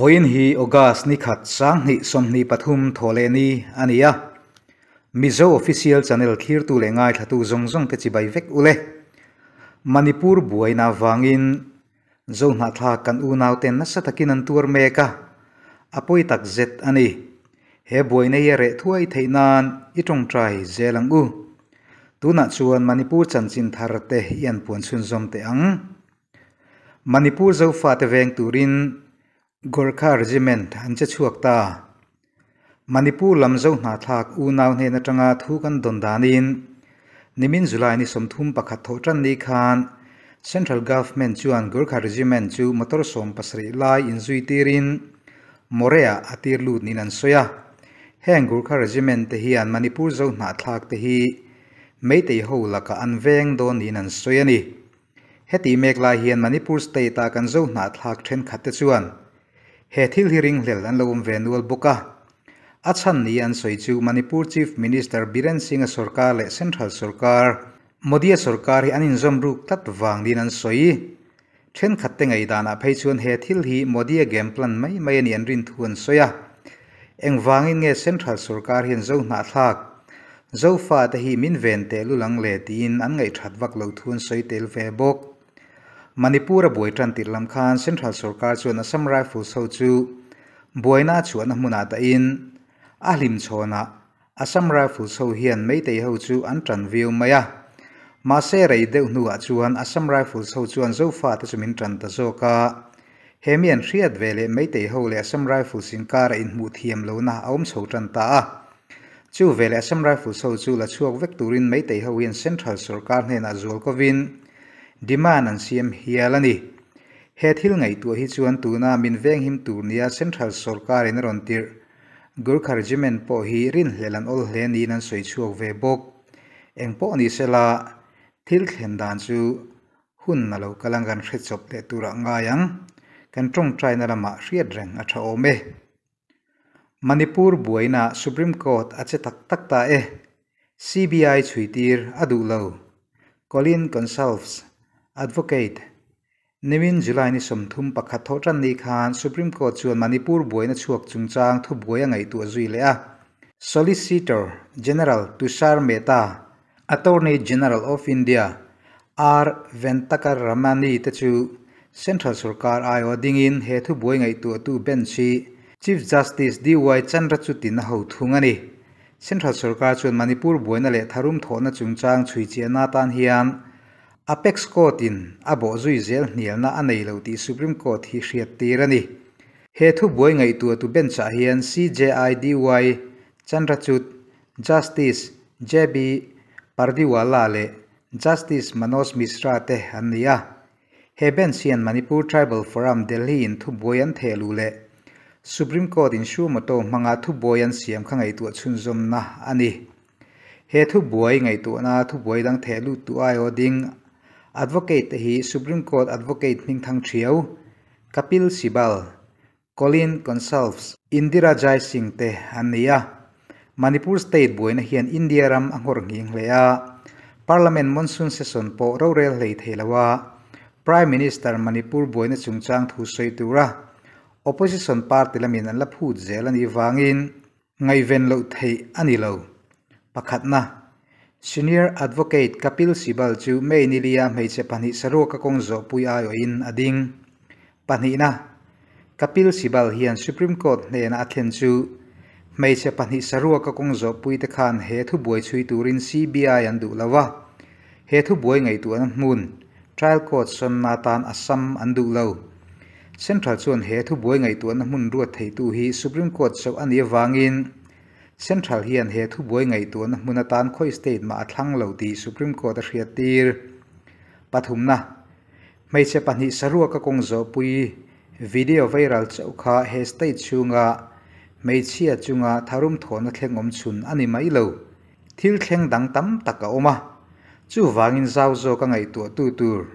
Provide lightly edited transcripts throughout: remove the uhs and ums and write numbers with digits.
Vawiin hi August ni khat 2023 Thawhlehni a ni a, Mizo Official Channel thlirtu leh ngaithlatu zawng zawng te chibai vek ule. Manipur buaina vangin Zohnahthlak kan unauten nasa takin an tuar mek a, a pawi tak zet a ni. He buaina hi a reh thuai theih nan i tawngtai zel ang u. Tunah chuan Manipur chanchin thar te i an puan chhunzawm teh ang. Manipur Zofate veng turin Gorkha Regiment an che chhuak ta. Manipur lam Zohnahthlak unau hnen atanga thu kan dawn danin nimin July ni 31 thawh tan ni khan Central Government chuan Gorkha Regiment chu motor 17 lai inzui tirin Morea a tir lut niin an sawi a. Heng Gorkha Regiment te hian Manipur Zohnahthlak te hi Meitei ho laka an veng dawn niin an sawi a ni. Heti mek lai hian Manipur State a kan Zohnahthlak thenkhat te chuan he thil hi ringhlel an lo awm ve nual bawk a. A chhan ni an sawi chu Manipur Chief Minister Biren Singh a sarkar leh Central sarkar Modi a sarkar hi an inzawm ruk tlat vang niin an sawi. Thenkhat te ngaidanah phei chuan he thil hi Modi a game plan mai mai ani an rin thu an sawi a. Engvangin nge Central sarkar hian Zohnahthlak Zofa te hi min ven te lulang le tiin an ngaihthat vak lo thu an sawi tel ve bawk. Manipur a buai tan tir lam khan Central sarkar chuan Assam Rifles ho chu buaina chuan a hmunah ta in a hlim chhawna Assam Rifles ho hian Meitei ho chu an tan viau mai a. Mahse rei deuh hnuah chuan Assam Rifles ho chuan Zofa te chu min tan ta zawk a. Hemi an hriat ve leh Meitei ho leh Assam Rifles inkara inhmuh thiam lo na a awm chho tan ta a. Chu ve leh Assam Rifles ho chu la chhuak vek turin Meitei ho hian Central sarkar hnenah zual kovin demand an siam hial a ni. He thil ngaihtuah hi chuan tuna min veng him tur nia Central sarkar in a rawn tirh Gurkha Regiment pawh hi rin hlel an awl hle niin an sawi chhuak ve bawk. Eng pawh ni sela thil thlen dan chu hun na lo kalang kan hre chawp leh turah ngai ang. Kan tawngtai na lamah hriat reng a tha awm e. Manipur buaina Supreme Court a che tak tak ta e. CBI chhuitir a duh lo. Colin Gonsalves, Advocate. Nimin July ni 31 thawh tan ni khan Supreme Court chuan Manipur buaina chhuak chungchang thu buai a ngaihtuah zui leh a. Solicitor General Tushar Mehta, Attorney General of India R. Venkataramani te chu Central Sarkar aiawh dingin he thu buai ngaihtuah tu bench hi Chief Justice D.Y. Chandrachud a ho thung a ni. Central Sarkar chuan Manipur buaina leh tharum thawhna chungchang chhui chiahna tan hian Apex Court in a bawh zui zel hnialna a nei lo tih Supreme Court hi hriat tir a ni. He thu buai ngaihtuah tu bench ah hian CJI D.Y. Chandrachud, Justice J.B. Pardiwala leh Justice Manoj Mishra te an ni a. He bench hian Manipur Tribal Forum Delhi in thu buai an thehlu leh Supreme Court in suo moto hmanga thu buai an siam kha ngaihtuah chhunzawm na a ni. He thu buai ngaihtuahna thu buai dang thehlu tu aiawh ding Advocate te hi Supreme Court Advocate hming thang thiau Kapil Sibal, Colin Gonsalves, Indira Jai Singh te an ni a. Manipur State buaina hian India ram a nghawr nghing hle a. Parliament monsoon session pawh rorel hlei thei lo a. Prime Minister Manipur buaina chungchang thu sawi tura Opposition party lamin an la phut zel ani wangin ngaiven lo thei ani lo. Pakhatna Senior Advocate Kapil Sibal chu May nilia hmeichhe pahnih saruak a kawng zawh pui aiawh in a ding. Pahnihna Kapil Sibal hian Supreme Court hnena a thlen chu hmeichhe pahnih saruak a kawng zawh pui te khan he thu buai chhui turin CBI an duh lo a. He thu buai ngaihtuahna hmun Trial Court sawnna tan Assam an duh lo. Central chuan he thu buai ngaihtuahna hmun ruat thei tu hi Supreme Court chauh ani awangin Central hian he thu buai ngaihtuahna hmun atan khoi state ma a thlang lo tih Supreme Court a hriat tir. Pathumna hmeichhe pahnih saruak a kawng zawh pui video viral chauh kha he state chhunga hmeichhia chunga tharum thawhna thleng awm chhun ani mai lo. Thil thleng dang tam tak a awm a. Chu wangin zau zawk a ngaihtuah tu tur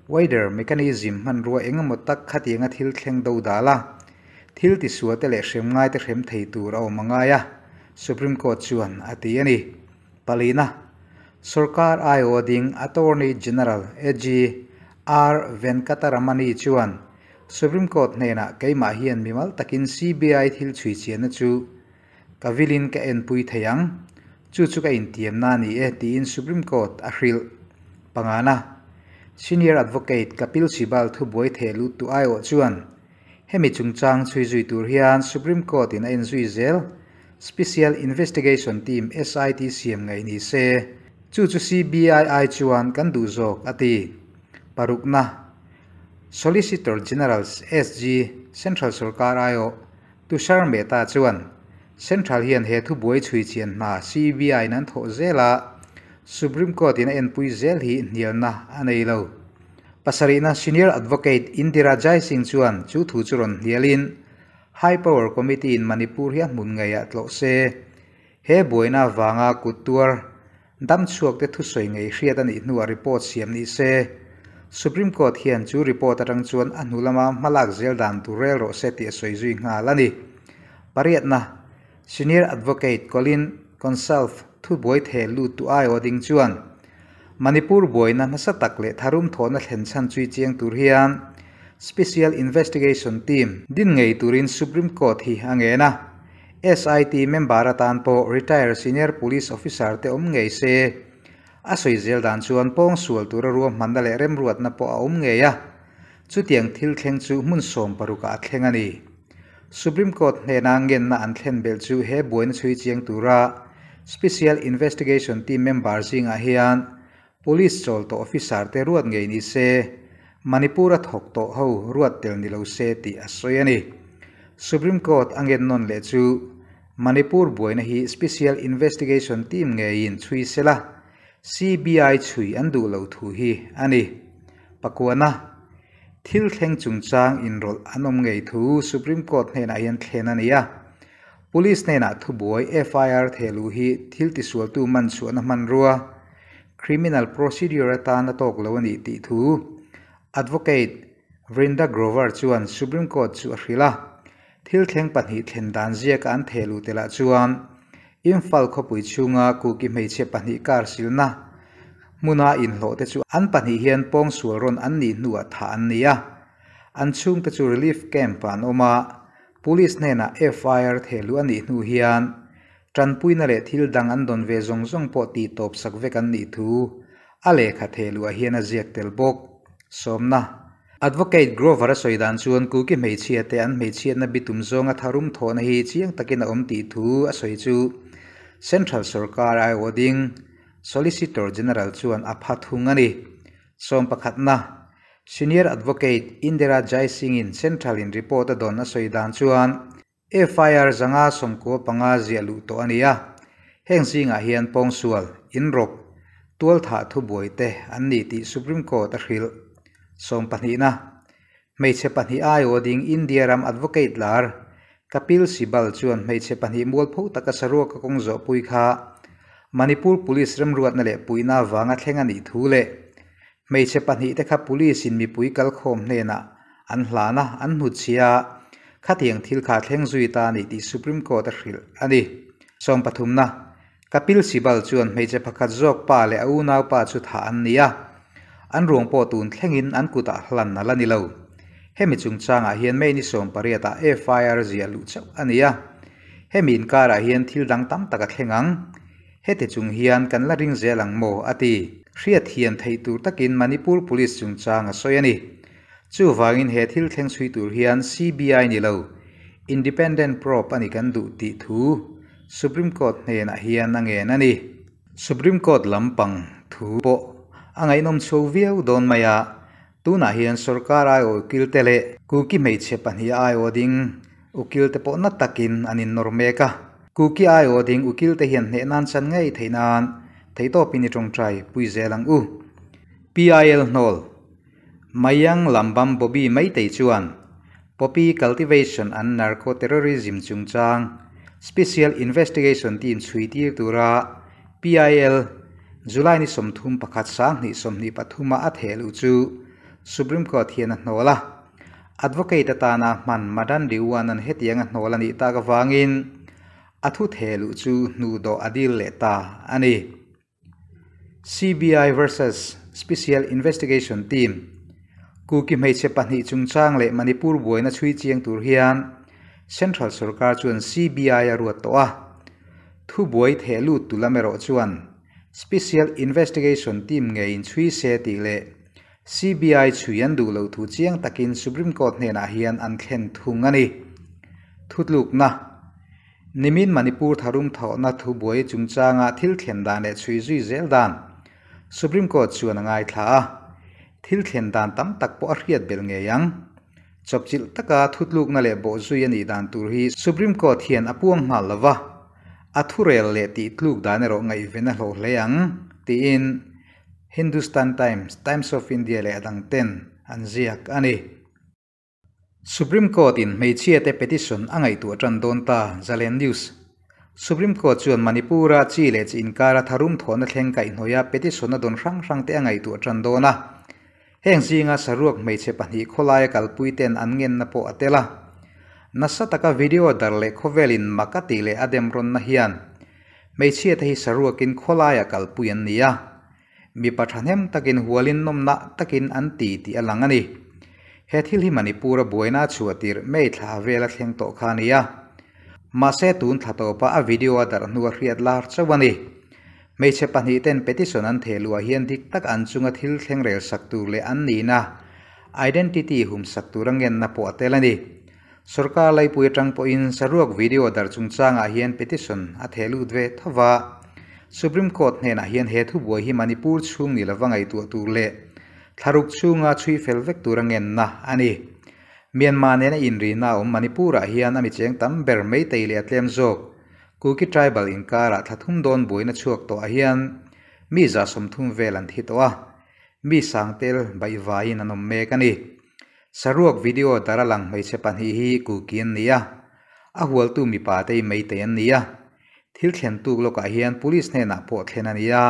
wider mechanism hman rua engemaw tak khatianga thil thleng do dala. Thil ti suah te leh hrem ngai te hrem thei tur a awm angai a. Supreme Court chuan a ti a ni. Palina Sarkar aiawh ding Attorney General AG R. Venkataramani chuan Supreme Court hnenah keimah hian mimal takin CBI thil chhui chianna chu ka vilin ka enpui thei ang, chu chu ka intiamna a ni e tiin Supreme Court a hrilh. Pangana, Senior Advocate Kapil Sibal thubuai theh lut tu aiawh chuan hemi chungchang chhui zui tur hian Supreme Court in a enzui zel Special Investigation Team, SIT, siam ngaih ni se, chu chu CBI ai chuan kan duh zawk a ti. Parukna, Solicitor General, SG, Central Sorkar aiawh Tushar Mehta chuan Central hian he thubuai chhui chian hna CBI in an thawh zel a, Supreme Court in a enpui zel hi hnialna a nei lo. Pasarihna Senior Advocate Indira Jaising chuan chu thu chu rawn hnialin High Power Committee in Manipur hi a hmun ngeiah tlawh se. He buaina avanga kut tuar dam chhuak te thusawi ngei hriat a nih hnuah report siam ni se. Supreme Court hian chu report atang chuan a hnu lama hmalak zel dan tur rel rawh se tih a sawi zui nghal a ni. Pariatna, Senior Advocate Colin Gonsalve thubuai theh lut tu aiawh ding chuan Manipur buaina nasa tak leh tharum thawhna thlen chhan chui chiang tur hian Special Investigation Team din ngei turin Supreme Court hi a ngen a. SIT member atan pawh retired senior police officer te awm ngei se. A sawi zel dan chuan pawng sual tura ruahmanna leh remruatna pawh a awm ngei a. Chutiang thil thleng chu hmun 16ah a thleng a ni. Supreme Court hnena ngenna an thlen belh chu he buaina chhui chiang tura Special Investigation Team member zingah hian Police chawl tawh officer te ruat ngei ni se, Manipur a thawk tawh ho ruat tel ni lo se tih a sawi a ni. Supreme Court a ngen nawn leh chu Manipur buaina hi Special Investigation Team ngeiin chhui sela, CBI chhui an duh lo thu hi a ni. Pakuana, Thil thleng chungchang inrawlh an awm ngei thu Supreme Court hnenah hian thlen a ni a. Police hnenah thubuai FIR thehluh hi thil tisualtu man chhuahna hmanrua, criminal procedure atan a tawk lo a nih tih thu Advocate Vrinda Grover chuan Supreme Court chu a hrilh a. Thil thleng pahnih thlen dan ziaka an thehluh telah chuan Imphal khawpui chhunga Kuki hmeichhe pahnih kar silna hmuna inhlawh te chu an pahnih hian pawngsual rawn an nih hnuah thah an ni a. An chhungte chu relief camp ah an awm a, Police hnenah FIR thehluh a nih hnu hian tanpuina leh thil dang an dawn ve zawng zawng pawh tih tawp sak vek an nih thu a lehkha thehluah hian a ziak tel bawk. Sawmna, Advocate Grover a sawi dan chuan Kuki hmeichhia te an hmeichhiatna bitum zawnga tharum thawhna hi chiang takin a awm tih thu a sawi chu Central sorkar aiawh ding Solicitor General chuan a pha thung a ni. Sawm pakhatna, Senior Advocate Indira Jaising-in Central-in report a dawn a sawi dan chuan FIR 595 ziah luh tawh a ni a, heng zingah hian pawngsual, inrawk, tualthah thubuai te an ni tih Supreme Court a hrilh. Sawmpahnihna, Hmeichhe pahnih aiawh ding India ram advocate lar Kapil Sibal chuan hmeichhe pahnih mualpho taka saruaka kawng zawhpui kha Manipur Police remruatna leh puihna avanga thleng a nih thu leh hmeichhe pahnih te kha Police in mipui kalkhawm hnenah an hlan a, an hnutchhia a, khatiang thil kha thleng zui ta a ni tih Supreme Court a hrilh a ni. Sawmpathumna, Kapil Sibal chuan hmeichhe pakhat zawk pa leh a unaupa chu thah an ni a, an ruang pawh tun thlengin an kutah hlan a la ni lo. Hemi chungchangah hian May ni 18 ah FIR ziah luh chauh a ni a, hemi inkarah hian thil dang tam tak a thleng ang. Heti chung hian kan la ring zel ang maw? a ti. Hriat hian theih tur takin Manipur Police chungchang a sawi a ni. Chuvangin he thil thleng chhui tur hian CBI ni lo, Independent probe a ni kan duh tih thu Supreme Court hnenah hian a ngen a ni. Supreme Court lampang thu pawh a ngaihnawm chho viau dawn mai a, tunah hian sorkar aiawh ukil te leh Kuki hmeichhe pahnih aiawh ding ukil te pawh na takin an innawr mek a. Kuki aiawh ding ukil te hian hneh nan chan ngei theih nan theihtawpin i tawngtai pui zel ang u. PIL hnawl. Mayang Lambam Bobby Meitei chuan Poppy Cultivation and Narco-Terrorism chungchang Special Investigation Team chhui tir tura PIL July ni 31 2023 a a theh luh chu Supreme Court hian a hnawl a. Advocate atana hman Madan Diwan an hetiang a hnawl a nih tak avangin a thu theh luh chu hnuhdawh a dil leh ta a ni. CBI versus Special Investigation Team. Kuki hmeichhe pahnih chungchang leh Manipur buaina chhui chiang tur hian Central sorkar chuan CBI a ruat tawh a. Thubuai theh lut tu lam erawh chuan Special Investigation Team ngeiin chhui se tih leh CBI chhui an duh loh thu chiang takin Supreme Court hnenah hian an thlen thung a ni. Thutlukna, Nimin Manipur tharum thawhna thubuai chungchanga thil thlen dan leh chhui zui zel dan Supreme Court chuan a ngaithla a, thil thlen dan tam tak pawh a hriat belh ngei ang. Chawpchilh taka thutlukna leh bawhzui a nih dan tur hi Supreme Court hian a puang nghal lo va, a thurel leh tihtluk dan erawh ngaihven a hlawh hle ang, tiin Hindustan Times, Times of India leh a dangten an ziak a ni. Supreme Court in hmeichhiate petition a ngaihtuah tan dawn ta, Zalen News. Supreme Court chuan Manipur-a chi leh chi inkara tharum thawhna thleng kaihhnawih a petition a dawn hrang hrangte a ngaihtuah tan dawn a. Heng zinga saruak hmeichhe pahnih khawlaia kalpui ten an ngenna pawh a tel a. Nasa taka video dar leh khawvelin mak a tih leh a dem rawnna hian hmeichhiate hi saruakin khawlaia kalpui an ni a. Mipa thahnem takin hualin nawmnah takin an ti tih a lang a ni. He thil hi Manipur-a buaina a chhuah tirh May thla vela thleng tawh kha a ni a. Mahse tun thla tawpa a video a darh hnu a hriat lar chauh a ni. Hmeichhe pahnih ten petition an theh luah hian dik tak an chunga thil thleng rel sak tur leh an nihna, identity, hum sak tur a ngenna pawh a tel a ni. Sorkar laipui atang pawhin saruak video dar chungchangah hian petition a theh lut ve tho va. Supreme Court hnenah hian he thubuai hi Manipur chhung ni lova ngaihtuah tur leh thlaruk chhunga chhui fel vek tur a ngenna a ni. Myanmar nena inrihna a awm Manipur-ah hian a mi cheng tam ber Meitei leh a tlem zawk Kuki tribal inkarah thla thum dawn buaina chhuak tawhah hian mi 30 vel an thi tawh a, mi sangtel baihvaiin an awm mek a ni. Saruak video dar a lang hmeichhe pahnih hi Kuki an ni a, a hualtu mipa te hi Meitei an ni a. Thil thlen tuk lawkah hian police hnenah pawh thlen a ni a,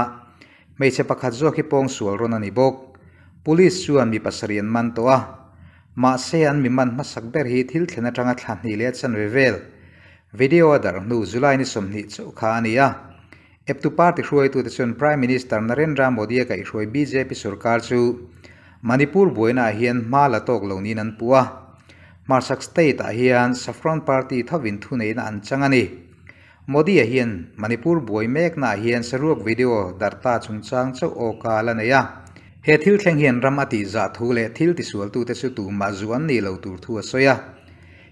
hmeichhe pakhat zawk hi pawngsual rawn a ni bawk. Police chuan mi pasarih an man tawh a, mahse an mi man hmasak ber hi thil thlen atanga thla hnih leh a chanve vel Video a darh hnu July ni 20 chauh kha a ni a. Eptu party hruaitute chuan Prime Minister Narendra Modi-a kaihhruai bjp sorkar chu Manipur buainaah hian hma la tawk lo niin an puh a. Hmarchhak state-ah hian Saffron Party thovin thuneihna an chang a ni. Modi-a hian Manipur buai meknaah hian saruak video darh ta chungchang chauh awka la nei a. He thil thleng hian ram a tihzah thu leh thil tisualtute chu tumah zu an nih lo tur thu a sawi a.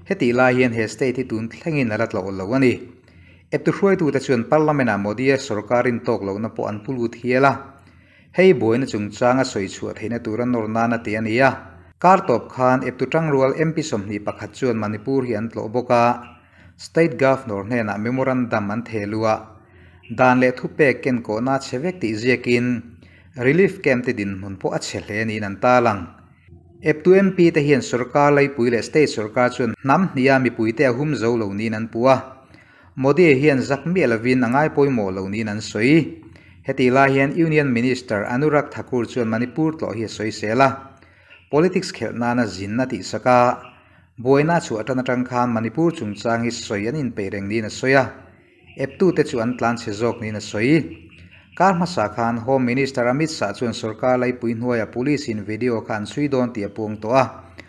Hetih lai hian he state hi tun thlengin a la tlawh lo a ni. Eptu hruaitute chuan Parliament-ah Modi-a sorkarin tawk lohna pawh an pu lut hial a. Hei buaina chungchanga sawi chhuah theihna tura nawr nan a ti a ni a. Kar tawp khan eptu tangrual MP 21 chuan Manipur hi an tlawh bawk a. State Governor hnenah memorandum an theh luh a. Dan leh thupek kenkawhna a chhe vek tih ziakin relief camp te dinhmun pawh a chhe hle niin an tarlang. Eptu MP te hian sorkar laipui leh state sorkar chuan hnam hniha mipuite a hum zo lo niin an puh a. Modi hian zak miah lovin a ngai pawimawh lo niin an sawi. Hetih lai hian Union Minister Anurag Thakur chuan Manipur tlawh hi a sawisel a. Politics khelh nana zin a tihsak a. Buaina chhuah tan atang khan Manipur chungchang hi sawi an inpeih reng niin a sawi a. Eptute chu an tlanchhe zawk niin a sawi. Kar hmasa khan Home Minister Amit Shah chuan sorkar laipui hnuaia police in video kha an chhui dawn tih a puang tawh a.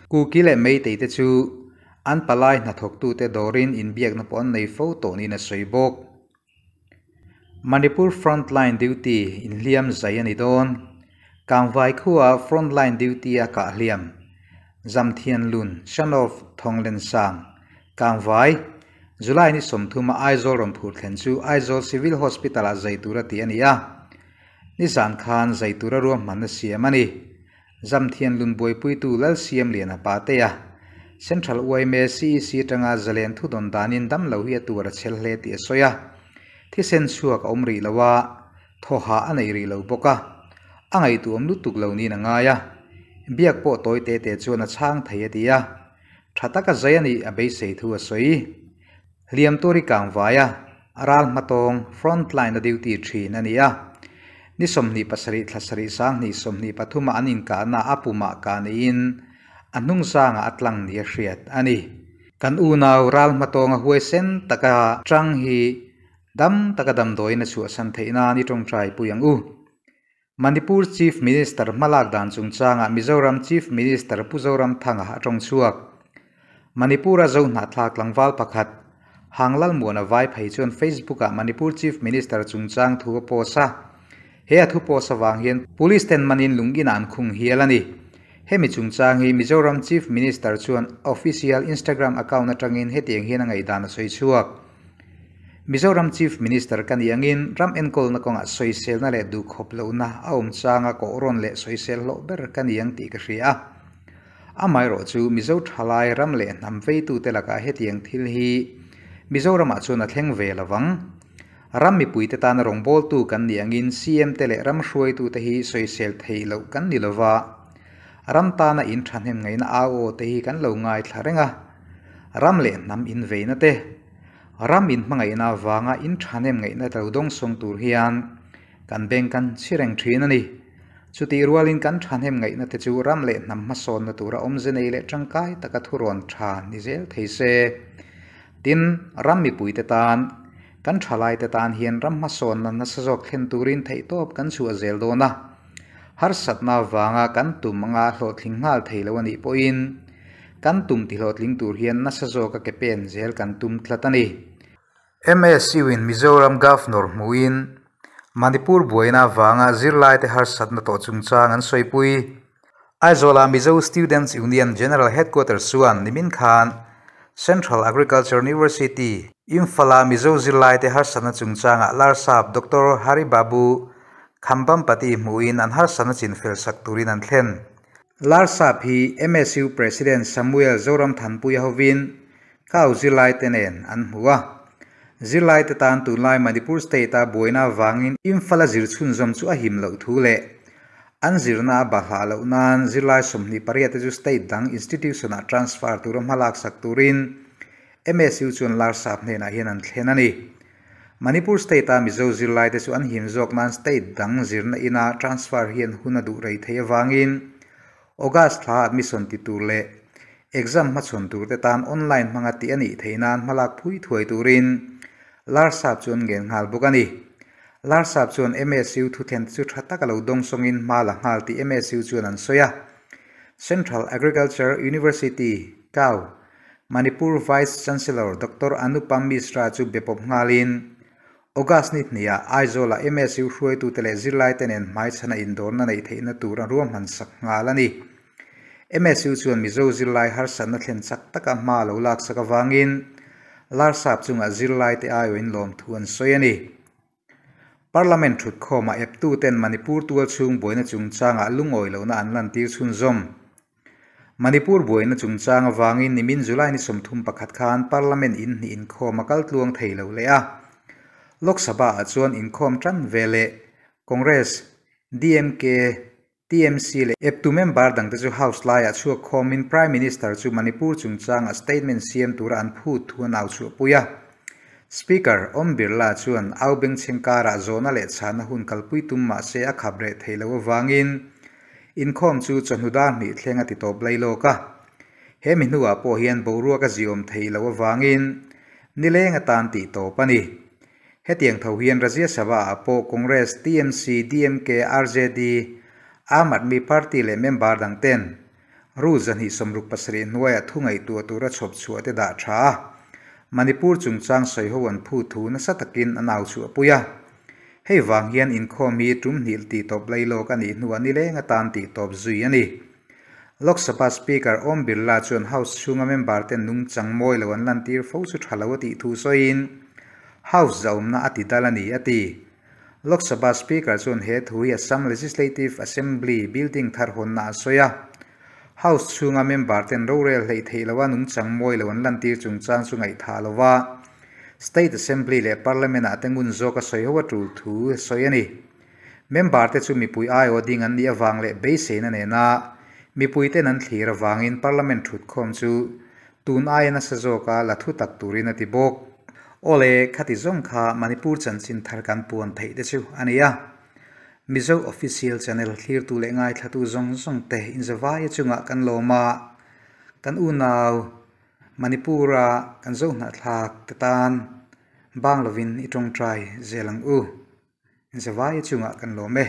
Kuki leh Meitei te chu an palai hnathawktute dawrin inbiakna pawh an nei fo tawh niin a sawi bawk. Manipur Frontline Duty inhliam zai a ni dawn. Kangvai khua Frontline Duty a kah hliam. Zamthianlun, son of Thonglensang, Kangvai, July ni 30 a Aizawl rawn phur thlen chu Aizawl Civil Hospital ah zai tura tih a ni a. Nizan khan zai tura ruahmanna siam a ni. Zamthianlun buaipuitu Lalsiamliana Patea, Central yma CEC atanga zalen thudawn danin damlo hi a tur a chhel hle tih a sawi a. Thisen chhuak a awm rih lo a, thawha a nei rih lo bawk a. A ngaihtuam lutuk lo niin a ngai a. Biak pawh tawi te te chuan a chhang thei a ti a. Tha taka zai a nih a beisei thu a sawi. Hliam tur i kang vai a, ral hmatawng, front line, a duty thin a ni a. Ni 27 thla sarih 2023 a an inkahna a pumah kah niin a hnung zangah a tlang ni a hriat a ni. Kan unau ral hmatawng a huaisen taka tang hi dam taka damdawiin a chhuahsan theih nan i tawngtai pui ang u. Manipur Chief Minister hmalak dan chungchangah Mizoram Chief Minister Pu Zoramthanga a tawng chhuak. Manipur-a zo hnahthlak tlangval pakhat, Hanglalmuana vai phei chuan Facebook-ah Manipur Chief Minister chungchang thu a post a. He a thu post avang hian Police ten manin lungin an khung hial a ni. Hemi chungchang hi Mizoram Chief Minister chuan official Instagram account atangin hetiang hian a ngaihdan a sawi chhuak. Mizoram Chief Minister ka nih angin ram enkawlna kawngah sawiselna leh duhkhawp lohna a awm changa kawhrawn leh sawisel hlawh ber ka ni ang tih ka hria a. Amaherawh chu Mizo thalai ram leh hnam veitute lakah hetiang thil hi Mizoramah chuan a thleng ve lo vang. Ram mipuite tana rawngbawltu kan nih angin CM te leh ram hruaitute hi sawisel theih loh kan ni lo va, ram tana in thahnem ngaihna au aw te hi kan lo ngaithla reng a, ram leh hnam inveina te, Ram in hmangaihna avanga in thahnem ngaihna lo dawngsawng tur hian kan beng kan chhi reng thin a ni. Chutih rualin kan thahnem ngaihna te chu ram leh hnam hmasawnna tura awmze nei leh tangkai taka thurawn tha ni zel thei se. Tin, ram mipuite tan, kan thalaite tan hian ram hmasawnna nasa zawk thlen turin theihtawp kan chhuah zel dawn a. Harsatna avanga kan tum anga hlawhtling nghal thei lo a nih pawhin kan tum tihlawhtling tur hian nasa zawka ke pen zel kan tum tlat a ni. MSU in Mizoram Governor hmuhin Manipur buaina avanga zirlaite harsatna tawh chungchang an sawipui. Aizawla Mizo Students Union General Headquarters chuan nimin khan Central Agriculture University, Imphal-a Mizo zirlaite harsatna chungchangah Larsap Doctor Hari Babu Khambampati hmuhin an harsatna chinfel sak turin an thlen. Larsap hi MSU President Samuel Zoramthanpuia hovin Kau zirlaite nen an hmu a. Zirlaite tan tunlai Manipur State-a buaina avangin Imphal-a zir chhunzawm chu a him loh thu leh An zirna a bahlah loh nan zirlai 28 te chu state dang institution-ah transfer tura hma laksak turin MSU chuan Larsap hnenah hian an thlen a ni. Manipur state-a Mizo zirlai te chu an him zawk nan state dang zirna ina transfer hian hun a duh rei thei avangin August thla admission ti tur leh exam hmachhawn tur te tan online hmanga tih a nih theih nan hma lak phui thuai turin Larsap chu an ngen nghal bawk a ni. Larsap chuan MSU thuthlen te chu tha taka lo dawng sawngin hma la nghal tih MSU chuan an sawi a. Central Agriculture University, CAU, Manipur Vice Chancellor Doctor Anupam Mishra chu be pawp nghalin August ni hniah Aizawl-ah MSU hruaitute leh zirlaite nen hmaichhana indawrna neih theihna tur a ruahman sak nghal a ni. MSU chuan Mizo zirlai harsatna thlen chak taka hma lo laksak avangin Larsap chungah zirlaite aiawhin lawmthu an sawi a ni. Parliament thutkhawmah eptuten Manipur tualchhung buaina chungchangah lungawi lohna an lantir chhunzawm. Manipur buaina chungchang avangin nimin July ni 31 khan Parliament in hnih inkhawm a kal tluang thei lo leh a. Lok Sabha-ah chuan inkhawm tan ve leh Congress, DMK, TMC leh eptu member dangte chu House laiah chhuak khawmin Prime Minister chu Manipur chungchangah statement siam tura an phut thu an au chhuahpui a. Speaker Om Birla chuan au bengchheng karah zawhna leh chhahna hun kalpui tum mah se a khap reh thei lo avangin inkhawm chu chawhnu dar hnih thleng a ti tawp lai lawk a. He mi hnuah pawh hian boruak a ziawm thei lo avangin nileng atan tih tawp a ni. Hetiang tho hian Rajya Sabha-ah pawh Congress, TMC, DMK, RJD, Aam Aadmi Party leh member dang ten Rule 267 hnuaiah thu ngaihtuah tura chhawp chhuah te dah tha a, Manipur chungchang sawiho an phu thu nasa takin an au chhuah pui a. Hei vang hian inkhawm hi tum hnilh tih tawp lai lawk a nih hnuah nileng atan tih tawp zui a ni. Lok Sabha Speaker Om Birla chuan House chhunga member ten nungchang mawi lo an lantir fo chu tha lo a tih thu sawiin House zaumna a ti dal a ni a ti. Lok Sabha Speaker chuan he thu hi Assam Legislative Assembly building thar hawnna a sawi a. House chhunga member ten rorel hleih theih loa nungchang mawi lo an lantir chungchang chu ngaihthah lova State Assembly leh Parliament ah te ngun zawk a sawi ho a tul thu a sawi a ni. Member te chu mipui aiawh ding an nih avang leh beiseina nena mipui ten an thlir avangin Parliament thutkhawm chu Tun aia nasa zawka la thu tak turin a ti bawk. Awle, khati zawng kha Manipur chanchin thar kan puan theih te chu a ni a. Mizo Official Channel thlirtu leh ngaithlatu zawng zawng te inzavaia chungah kan lawm a, kan unau Manipur-a kan zo hnahthlak te tan bang lovin i tawngtai zel ang u. Inzavaia chungah kan lawm e.